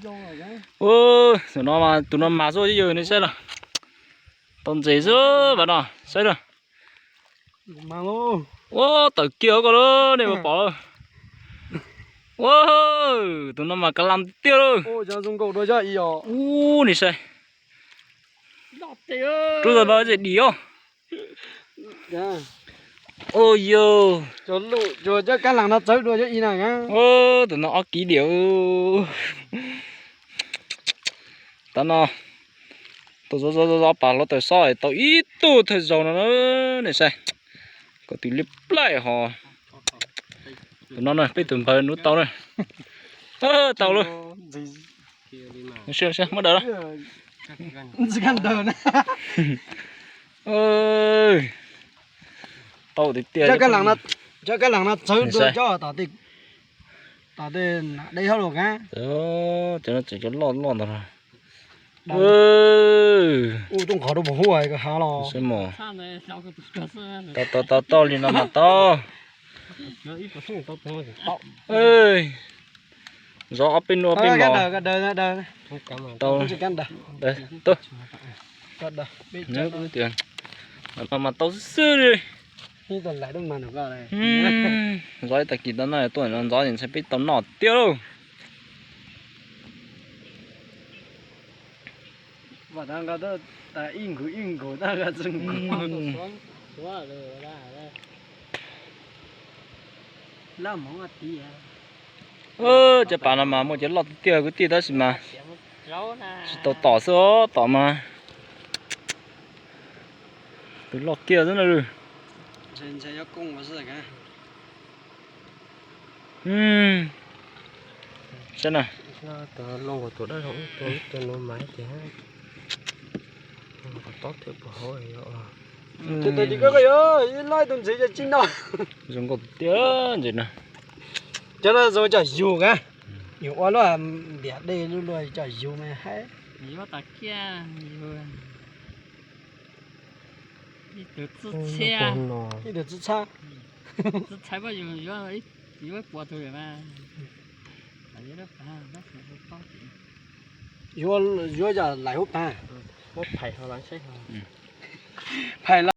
Tus no mas, tus no mas xwb yog nej saib los. Tau ntses xwb mas no saib los. Ua tawm kiag koj lawm nej puas pom lawm. Ua, tus no mas kav lam tiag lawm. Ub, nej saib. Rub tau no ces dim os. Ua yog, tus no ob kiv diam. Tav no tau zov zov zov pas hluav taws xob tau ib tug thawj zaug no na, nej saib. Kom tus liab plaij ho. Tus no na peb tus npawg nub tau na. Tau lawm. Muab daws. Tau tiag tiag. Cov kab lees no txawv dua cov tom tej, tom tej nam deb hauv los. Cov no tseem cov loj loj ntag. Ub, tub nqhov rau puas huaj ko hav los. Tau tau tau li no mas tau. Zov ob peb hnub ob peb hmos. Tau. Mas tau xwb xwb li. Zov ib tag kis tau no tuaj no ntxov ces ntshai peb tau noj tiag lauj. Cov pas no mas muaj cov loj tiag tiag kwv tij tab sis mas tsis tau tom xwb os, tom mas tus loj kiag xwb na. Saib na. Zoo nkauj tiag ntses na. Cov no zoo coj yug a, yug ua luaj ntiam dej luaj luaj coj yug mas haib. Ib tug txhab. Yuav coj lais hub pag. Phais